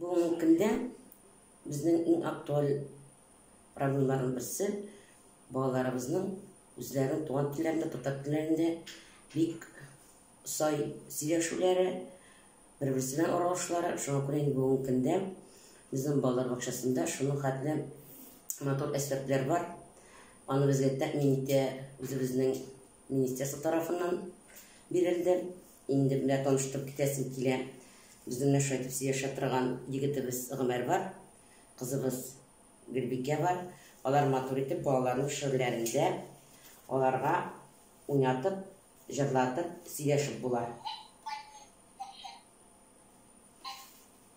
Бүгенге көндә безнең иң актуаль проблемаларның берсе балаларыбызның үзләренең туган телләрендә, татар телләрендә бик сай сөйләшүләре, бер-берсе белән аралашулары. Шуңа күрә инде бүгенге көндә безнең балалар бакчасында шуның хәтле матур әсбаплар бар. Аны безгә тәэмин итә үзебезнең министерство тарафыннан бирелде. Инде менә таныштырып китәсем килә. Безнең менә шулай итеп сөйләшә торган егетебез Гомәр бар, кызыбыз Гөлбикә бар. Алар матур итеп балаларның шигырьләрендә аларга уйнатып, җырлатып сөйләшеп була.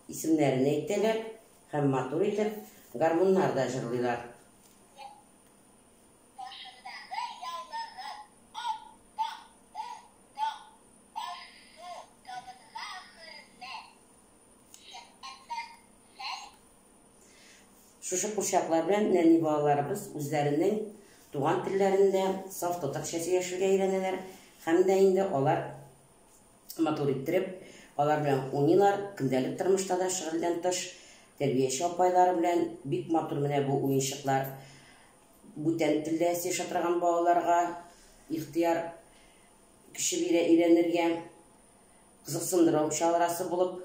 Исемнәрен әйтәләр һәм матур итеп гармуннар да җырлыйлар. Башындагы яулыгы ап-ак, ап-ак, аш-су табынга хөрмәт. Шәфкатьле хәл. Шушы курчаклар белән нәни балаларыбыз үзләренең туган телләрендә саф татарча сөйләшергә өйрәнәләр һәм дә инде алар матур иттереп алар белән уйныйлар, көндәлек тормышта да шөгыльдән тыш тәрбияче апайлары белән бик матур менә бу уенчыклар бүтән телдә сөйләшә торган балаларга ихтыяр көче бирә өйрәнергә, кызыксындыру чарасы булып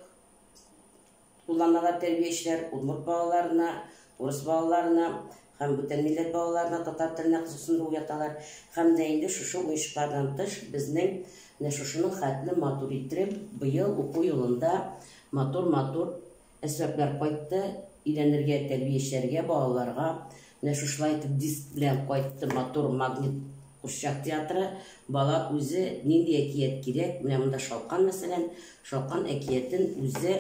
кулланалар тәрбиячеләр удмурт балаларына, урыс балаларына һәм бүтән милләт балаларына татар теленә кызыксындыру уяталар. Һәм дә инде шушы уенчыклардан тыш безнең менә шушының хәтле матур иттереп быел уку елында матур-матур Әсбаплар кайтты, өйләнергә, тәрбиячеләргә, балаларга. Менә шушылай итеп диск белән кайтты матур магнит курчак театры. Бала үзе нинди әкият кирәк, менә монда Шалкан мәсәлән, Шалкан әкиятен үзе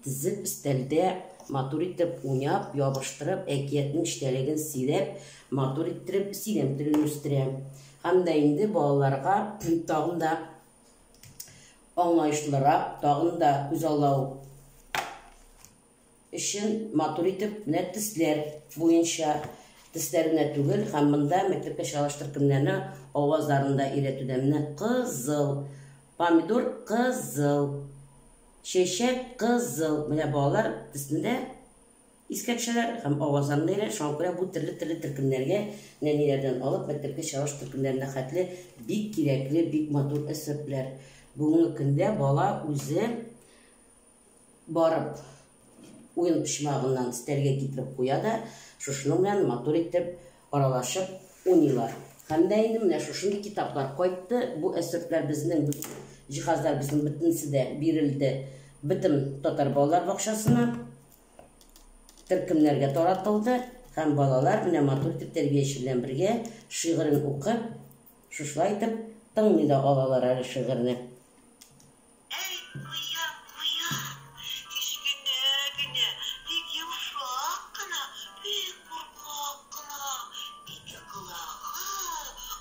тезеп өстәлдә матур итеп уйнап, ябыштырып, әкиятнең эчтәлеген сөйләп, матур иттереп сөйләм телен үстерә. Һәм дә инде балаларга тагын да Аңлаешлырак, тагын да күзаллау өчен матур итеп менә төсләр буенча, төсләр генә түгел, һәм монда мәктәпкә чыгарылыш төркемнәренә авазларын да өйрәтүдә менә кызыл, помидор кызыл, чәчәк кызыл, менә балалар төсне дә Искә төшәләр һәм авазларын да өйрәнә, шуңа күрә бу төрле-төрле төркемнәргә, нәниләрдән алып мәктәпкә чыгарыш төркемнәренә хәтле бик кирәкле, бик матур әсбаплар. Бүгенге көндә бала үзе барып уен почмагыннан өстәлгә китереп куя да, шушының белән матур итеп аралашып уйныйлар. Һәм дә инде менә шушындый китаплар кайтты. Бу әсбаплар безнең, җиһазлар безнең бөтенесе дә бирелде бөтен татар балалар бакчасына. Төркемнәргә таратылды һәм балалар менә матур итеп тәрбияче белән бергә шигырен укып, шушылай итеп тыңлый да алалар әле шигырьне. Әй, куян, куян, кечкенә генә, бик йомшак кына, бик куркак кына, ике колагы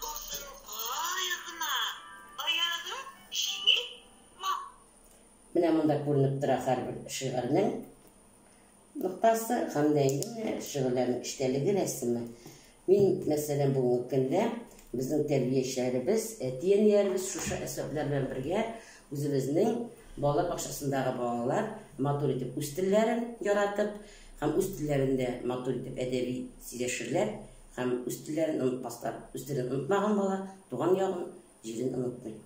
озынкай гына, аягы җиңел, ма. Менә монда күренеп тора һәрбер шигырьнең ноктасы һәм дә инде менә шигырьләрнең эчтәлеге, рәсеме. Мин, мәсәлән, бүгенге көндә безнең тәрбиячеләребез, әти-әниләребез шушы әсбаплар белән бергә үзебезнең балалар бакчасындагы балалар матур итеп үз телләрен яратып һәм үз телләрендә матур итеп әдәби сөйләшерләр һәм үз телләрен онытмаслар. Үз телен онытмаган бала туган ягын, җирен онытмый.